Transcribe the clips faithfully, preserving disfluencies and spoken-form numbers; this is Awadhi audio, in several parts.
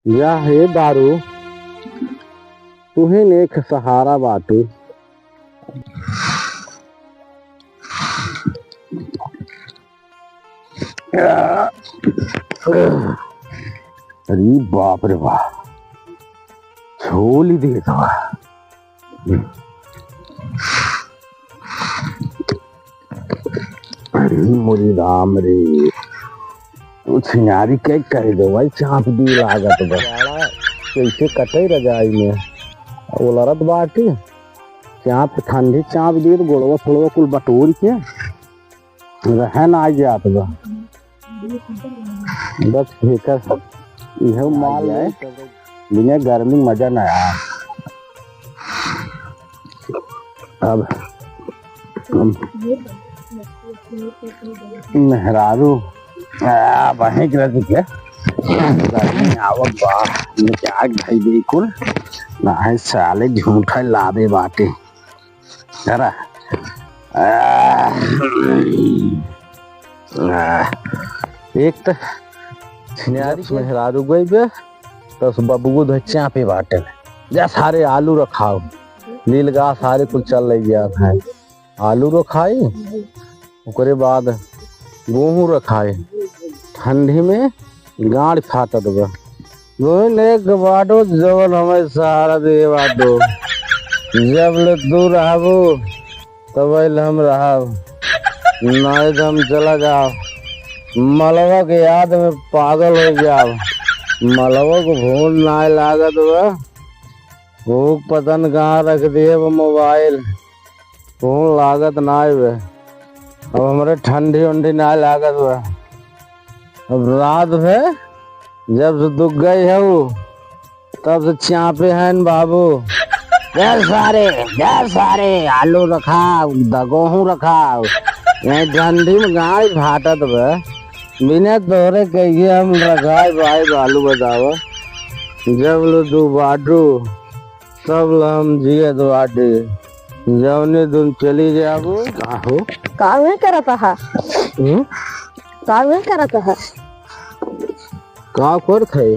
या हे दारू, तुहिन एक सहारा बाटे। अरे बाप रे बाप, छोली दे दवा। अरे मोरी राम रे, उ छिनारी के कर दे भाई, चाप दी लागत बा। कैसे कटे रजाई में, वो लड़त बाटी, चाप ठंडी चाप दी तो गोड़वा फोड़वा कुल बटोर के रहे ना आ जात बा। बस एकर इहे माल है, बिना गर्मी मजा ना आए। अब हम मेहरारू, आ, बहिक रह के गर्मी आवत बा, मिजाज भाई बिल्कुल ना है, साले झूठा लादे बाटे। जरा, आ, आ, एक त छिनारी मेहरारू गई बे, तो उस बबुओ धोए चापे बाटे। जा सारे आलू रखाओ, लील गा सारे कुल चल ले गया है। आलू रखाई, ओकरे बाद गेहूं रखाई। ठंडी में गाड़ फाटत बा। गोविंद एक बाटो जवन हमें सहारा दे बाटो। जब ले तू रहबो, तब ले हम रहब। नाहीं तो हम चला जाब। मलवा के याद में पागल हो जाब। मलवा को फोन नाहीं लागत बा। भूख पतन कहाँ रख दिए वो मोबाइल। फोन लागत नाहीं बे। अब हमरे ठंडी उंडी नाहीं लागत बे। अब रात भे जब से दुख गई है वो, तब से चापे हैं बाबू। जा सारे, जा सारे, आलू रखा, द-, गेहूं रखा। ये ठंडी में गाड़ी फाटत बे। बिना तोहरे कहिए हम रखाए भाई बालू बतावा। जब लो दू बाटू, तब ला हम जियत बाटे, जौने दिन चली जाबो। का हो? का उहे करत हा? हम्म? का उहे करत हा? का करत है?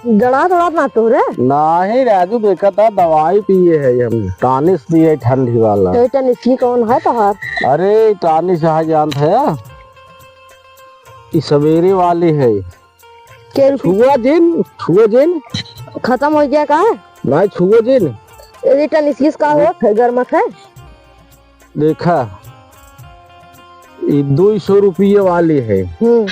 जड़ा तड़ा ना तोरे? नाही राजू, देखा था दवाई पिए है हम, टानिस पिए ठंडी वाला। तो ये टानिस की कौन है तोहार? अरे टानिस यहाँ जानत है, ई सवेरे वाली है। के रुपये? छुआ जिन, छुआ जिन। खत्म हो गया का? नहीं, छुआ जिन। ये टानिस का होत है, गरमत है? देखा, ये दो सौ रुपये वाली है। हम्म।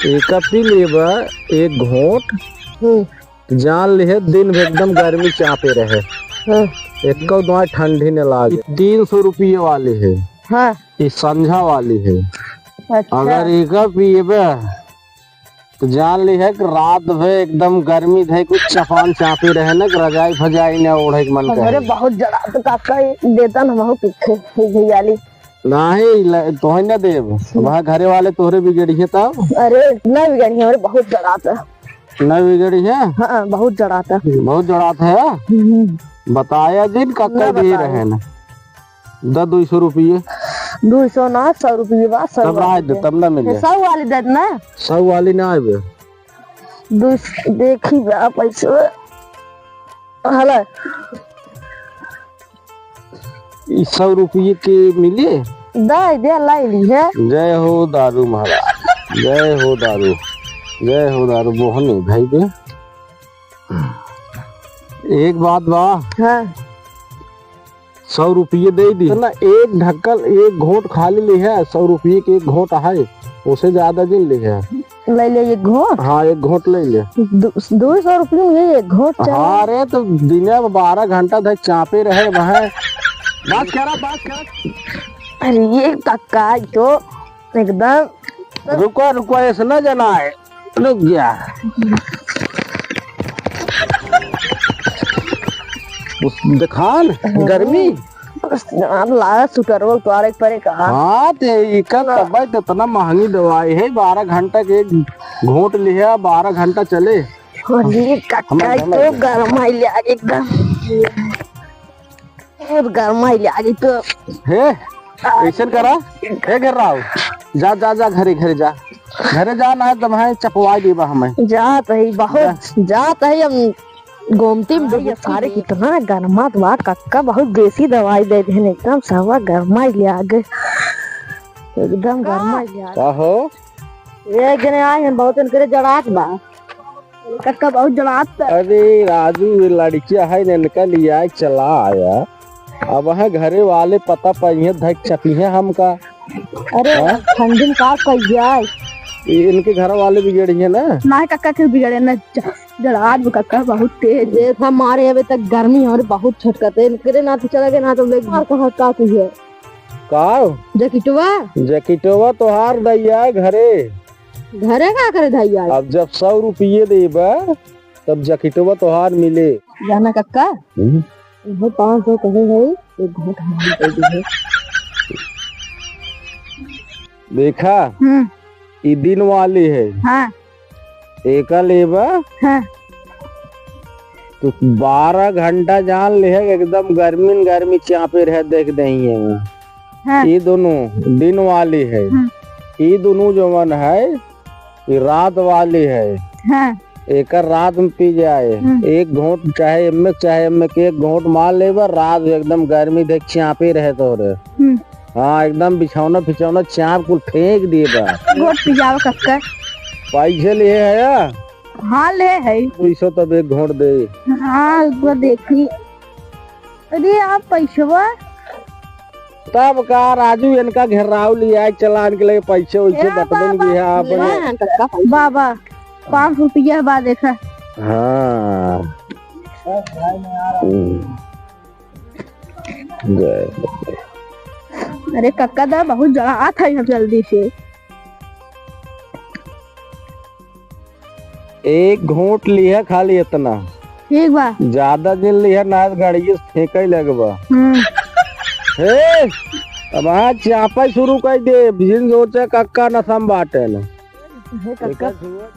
एक पी लेबा, एक घोंट, हम्म। जान लिहे, दिन भर एकदम गर्मी चापे रहे। हाँ। एको दवाई ठंडी न लागे। तीन सौ रुपये वाली है। हाँ। ये संझा वाली है। अच्छा। अगर एका पिएबे, तो जान लिहे कि रात भर एकदम गर्मी धै, कुछ चपान चापी रहे न, कि रजाई फजाई न ओढ़े के मन करे। अरे, बहुत जड़ा तो काका देता न, बहुत कुछ भैयाली। नाही, ल-, तोहे न देब। हम्म। वहाँ घरे वाले तोहरे बिगड़िहे तब। अरे, न बिगड़िहे, हमरे बहुत जड़ात है। न बिगड़िहे? हाँ, बहुत जड़ात है। बहुत जड़ात है? हम्म। बताया जिन, कक्का ना दे बताया। रहे न। द दुई सौ रुपये। दुई सौ ना, सौ रुपये बा, सौ तब वाली राय दे, दे। तब ना मिले। सौ वाली दे ना। सौ वाली ना आवे। दुई सौ, देखी बा पैसे। हला। ई सौ रुपये के मिले? दे दे, लाई ली है। जय हो दारू महाराज, जय हो दारू, जय हो दारू, बोहनी भाई दे। एक बात बा। हाँ। सौ रुपये दे दी। तो ना, एक ढक्कन, एक घोंट खाली लिहे, सौ रुपये के एक घोंट है, उसे ज्यादा जिन लिहे। ले ले एक घोंट? हाँ, एक घोंट ले ले। दो, दो सौ रुपये में ये एक घोंट चाहिए? हाँ रे, तो दिन में बारह घंटा धर चापे रहे वहाँ। बात करा, बात करा। अरे ये काका तो एकदम। रुको, रुको, ऐसे ना जाना है। रुक जा। उस देखान, गर्मी। यार, लाया स्वेटरवा उतारे के परे का। हाँ, ते इका ना। तबे तो इतना महंगी दवाई है, बारह घंटा के एक घोंट लिहे, बारह घंटा चले। अरे, काका, हमर, हमर तो गरमाई ले आगे एकदम। बहुत गरमाई ले आगे तो। हे, ऐसन करा, हे घर रहा हो। जा, जा, जा, घरे, घरे जा। घरे जा, ना तो भाई चपवा देबा हमें। जात ही बहुत, जा। जात ही हम गोमती में भाई, डूब ये सारे के। कितना गरमात बा कक्का, बहुत देसी दवाई दे देहन, एकदम सवा गरमाई ले आगे, एकदम का? गरमाई ले आगे। का हो? ये जने आए हैं, बहुत इनकरे जड़ात बा। कक्का बहुत जड़ात बा। अरे राजू, ये लड़किया है ना, इनका लिया चला आया। अब है घरे वाले पता पाइए, धक चपिए हमका। अरे हाँ? ठंडी में का कइल जाए? ये इनके घर वाले बिगड़िए ना। ना कक्का के बिगड़े ना, ज-, जड़ात बा कक्का बहुत तेज। देखा मारे अबे तक गर्मी हमरे बहुत छटकत है। इनकरे ना तो चला गया ना तो देख मार कहाँ का की है। का? जैकेटवा? जैकेटवा तोहार दैया घरे। घरे का करे दैया? अब जब सौ रुपये देबा, तब जैकेटवा तोहार मिले। जाना कक्का? हम्म। इहे पाँच सौ कहे है, एक घूंट हमारी दे दी है। देखा, हम्म। ई दिन वाली है। हाँ। एका लेबा? हाँ। तो बारह घंटा जान ले है, एकदम गर्मी न गर्मी चापे रहे, देख दही है। हाँ। ई दोनों दिन वाली है। हाँ। ई दोनों जवन है, ई रात वाली है। हाँ। एकर रात में पी जाए, हम्म। एक घोंट चाहे एमे, चाहे एमे के एक घोंट मार लेबा, रात में एकदम गर्मी देख चापे रहे तोरे। हम्म। हाँ, एकदम बिछौना फिछौना चाप कुल फेंक दिए बा। गोट पिजावा कक्का। पैसे लिए है या? हाँ, ले है। पैसो तब एक घोंट दे। हाँ, एक बार देखी। अरे, आप पैसवा? तब का राजू, इनका घेराव लिया है, चलान के लिए पैसे वैसे ए बटवन बाबा। भी है आप। हाँ, कक्का, पैसा। बाबा, पाँच सौ रुपया बा, देखा। हाँ। हम्म। जय। अरे कक्का दा बहुत जड़ा आत है, हम जल्दी से। एक घूंट लिहा खाली इतना। ठीक बा। ज्यादा जिन लिहा ना, गाड़िए से फेंके लगबा। हम्म। हे, अब हाँ चापा शुरू कर दे, जिन सोचे कक्का नशा में बाटे न। हे कक्का,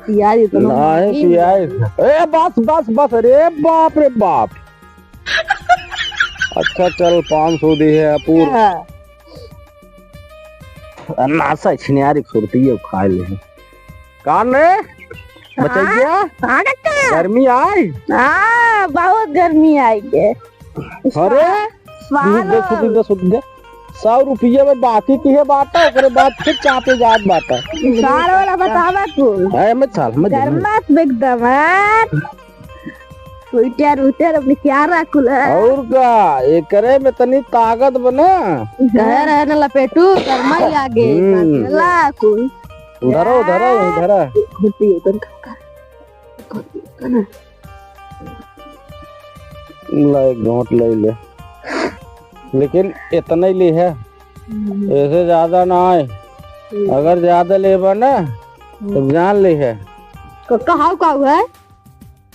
पियाज इतना नहीं, मांगी। पियाज। ए, बस, बस, बस, अरे बाप रे बाप। अच्छा चल, पाँच सौ दी है अपूर। हाँ। ना सा छिनियारी सुरती है, खा ले। कान रे, हाँ? बचैया? हाँ, कक्का। गर्मी आई? हाँ, बहुत गर्मी आई है। अरे, स्वाद दे, सुध दे, सुध दे। सौ रुपया में बाकी की है बाटा, ओकरे बाद फिर चापे जात बाटा। साल वाला बतावा तू। है, मैं साल में दे। गरमात एकदम, हाँ। स्वेटर उटर अपने क्या राखुल है? और का, एकरे में तनी ताकत बना। कहे रहे ना लपेटू, गरमा ही आगे, हम्म। ला कुल। धरो, धरो, धरो। घुटी एकदम। ला, एक घोंट ले ले। लेकिन इतना ही ले है। हम्म। ऐसे ज्यादा ना आए। हम्म। अगर ज्यादा लेबा ना, तो हम्म। जान ले है। कक्का, हाउ का हुआ है?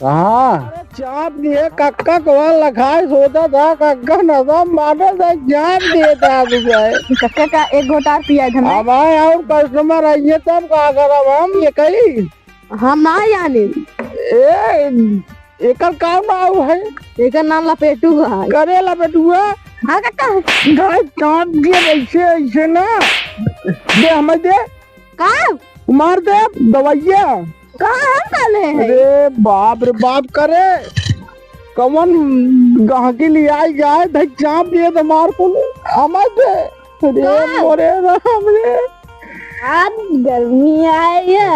कहाँ? अरे चाप दिए कक्का, कौन लखाए सोता था, कक्का नशा मारे था, चाप दिए था आप जाए। कक्का का एक घोंट और पिया दे हमें। अब आए और customer आइए तब का करब हम, ये कही। हम ना जाने। ए, एकर का नाम है? एकर नाम लपेटू है। करे लपेटुआ? हाँ कक्का। गाय काट दिए ऐसे, ऐसे ना। दे हमें दे। का? मार दे दवाइया। कहाँ हम काले हैं? अरे बाप रे बाप, करे कौन गहकी लियाई जाए, धक चाप दिए तो मार को हमार दे। अरे का? मोरे राम रे। आज गर्मी आई है,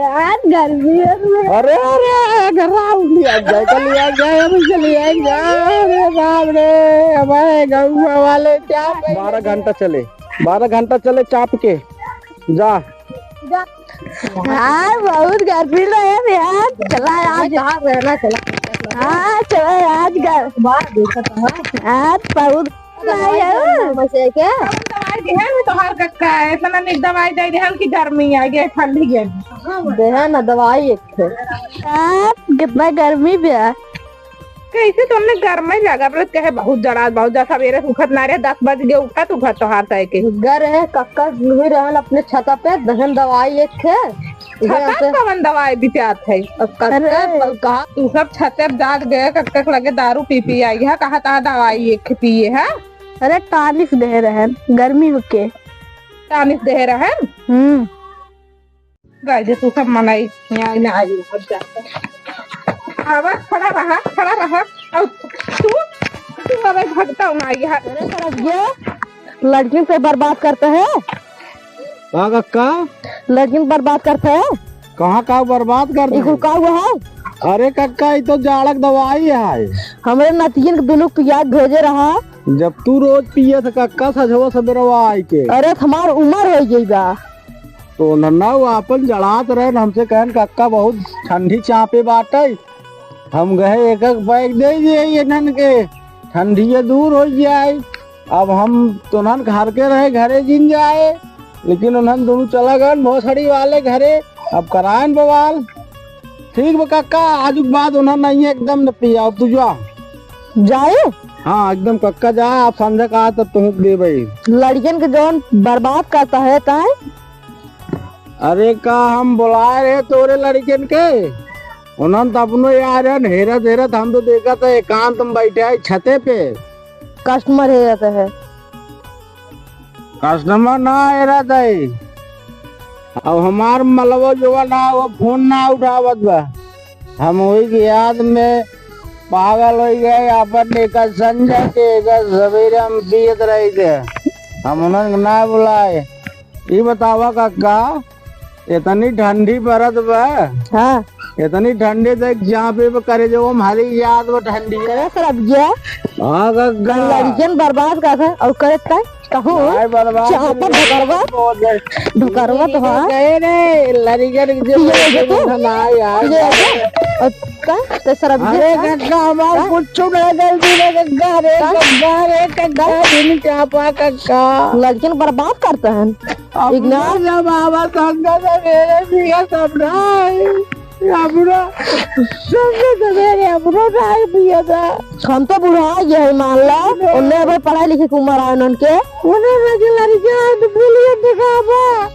आज गर्मी है। अरे, अरे, घर राम लिया जाए, कल लिया जाए, अभी से लिया जाए। अरे बाप रे, हमारे गौवा वाले चाप। बारह घंटा चले, बारह घंटा चले चाप के। जा। हाँ, बहुत गर्मी लगे यार। चला आज। कहाँ रहना चला? हाँ, चला आज गर-, बाहर देखा था। आज बहुत नहीं है। मजे के? कौन दवाई दिहन तोहार कक्का? इतना निक दवाई दे दिहन कि गर्मी आ गई, ठंडी गई। देहा ना दवाई एक ठे। यार, कितना गर्मी भी है। कैसे तुमने घर में लगा, बोले, कहे, "बहुत जड़ा, बहुत जड़ा।" सवेरे से उठत ना रहे, दस बज गए, उठत, उठत तोहार साइकिल। घर है, कक्का भी रहन अपने छता पे, दहन दवाई एक है। छता पे कवन दवाई बिचात है? अब कक्का अरे। कहा, तू सब छते पे जात गए, कक्का के लगे दारू पी पी आई है, कहा ता दवाई एक पिए है। अरे, टानिस दे रहन, गर्मी होके। टानिस दे रहन? हम्म। गाय दे तू सब मनाई, यहाँ ना आई, अब जा। आवा, खड़ा रहा, खड़ा रहा। और तू, तू अबे भगता ना आई है। अरे सरस ये लड़किन से बर्बाद करते हैं। का कक्का? लड़किन बर्बाद करते हैं। कहाँ का बर्बाद कर ई कुल दे? का हुआ है? अरे कक्का, ई तो जाड़क दवाई है। हमरे नतियन के दुनू पिया के भेजे रहा। जब तू रोज पिए थे कक्का, सझवा सबेरवा आई के। अरे, हमार उम्र हो गई बा। तो नन्ना वो आपन जड़ात रहे न, हमसे कहन, "कक्का, बहुत ठंडी चापे बाटे।" हम गए एक एक बैग दे दिए इन्हन के, ठंडिये दूर हो जाए। अब हम तो उन्हन घर के रहे, घरे जिन जाए, लेकिन उन्हन दोनों चला गए भोसड़ी वाले घरे। अब करायन बवाल। ठीक बा कक्का, आज के बाद उन्हन नहीं एकदम न पिया, अब तू जा। जाए? हाँ, एकदम कक्का जा, आप संझा का तब तुम दे भाई। लड़कियन के जौन बर्बाद करता है ताए। अरे का हम बुलाए रहे तोरे लड़कन के? उन्हन तो अपनो यार है, हेरत हेरत हम तो देखा था एकांत में बैठे है छते पे। कस्टमर हेरत है। कस्टमर ना हेरत है। अब हमार मलबो जो बा ना, वो फोन ना उठावत बा। हम वही के याद में पागल हो गए, अपन एक संझा के एक सवेरे हम पियत रही थे। हम उन्हन के ना बुलाए। ई बतावा कक्का, इतनी ठंडी पड़त बा। हाँ। इतनी ठंडी देख, जहाँ पे भी करे जो हम हरी याद वो ठंडी है। करे सरब गया। हाँ कक्का। लड़कियन बर्बाद कर है और करे तय कहूँ। भाई बर्बाद चाहता नहीं है। ढोकरवा। बहुत है। ढोकरवा तो हाँ। गए रे, लड़कियन के ये हो गया तो? ना यार। ये हो गया? और का? तो सरब अरे गया? कक्का, हमार का? कुछ ना गलती रे कक्का, रे का? कक्का, रे कक्का, का? दिन चापा कक्का। लड़कियन बर्बाद करते हैं। अब इग्नार। जब आवा संझा सवेरे पिया सब ना है। हमरा संझा सवेरे हमरो ना है पिया था। हम तो बुढ़ा गए हैं, मान ला। उन्ने अबे पढ़ाई लिखे के उम्र आए उनके। उन्हें लगे लड़कियां तो बोलिए दिखावा।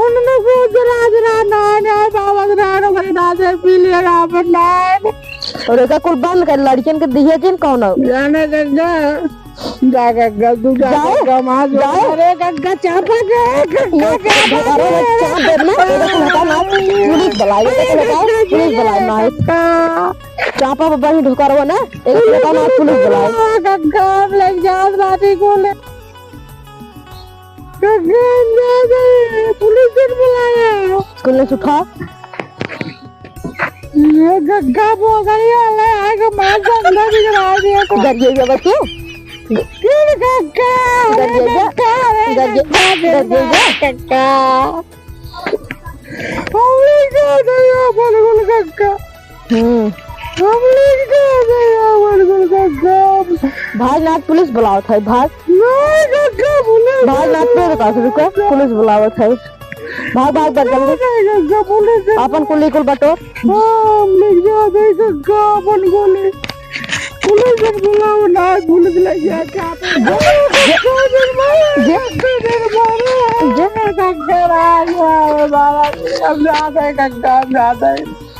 उन्होंने को जरा जरा ना, ना, बाबा जरा, ना, ना, ना, पी लिया, ना, ना। और एका कुल बंद कर, लड़कियन के दिहे जिन कौन हो? जाने गंगा। जा गंगा, तू जा जाए? गंगा, वहाँ जो जाए? अरे गंगा, चापा दे, गंगा, ये चापा दे। चाप दे ना, ये तो हटा ना, पुलिस बुलाए, ये तो हटा, पुलिस बुलाए ना। गंगा। चापा पे बड़ी ढुकरवा ना, एक हटा ना, पुलिस बुलाए। गंगा, हम लेके जात बाटी को ले। गंगा, हम जात बाटी, पुलिस जन बुलाया। कुल ने उठा। ये गंगा बोगरिया वाला है कि मार दंगा बिगड़ा दिया तो। डर गई बच्चू? फिर गंगा, अरे डर गई क्या? गंगा, अरे डर गई, गंगा, डर गई क्या? गंगा। हम लेके आ जाइए अपन कुल गंगा। हम्म। हम लेके आ जाइए अपन कुल गंगा। भाग ना, पुलिस बुलावत है, भाग। नहीं गंगा, पुलिस भाग ना, नहीं। तेरे पास रुको, पुलिस बुलावत है। भाग, भाग, भाग, जल्दी। नहीं, गंगा, पुलिस है। अपन कुल, कुल बटोर। हाँ, हम लेके आ जाए गंगा, अपन कुल। पुलिस जब बुलाओ ना, पुलिस ले गया क्या? जे, जे, गंगा, गंगा, गंगा, जे। गंगा, गंगा, गंगा, बाबा, हम जाते हैं गंगा, हम जाते हैं।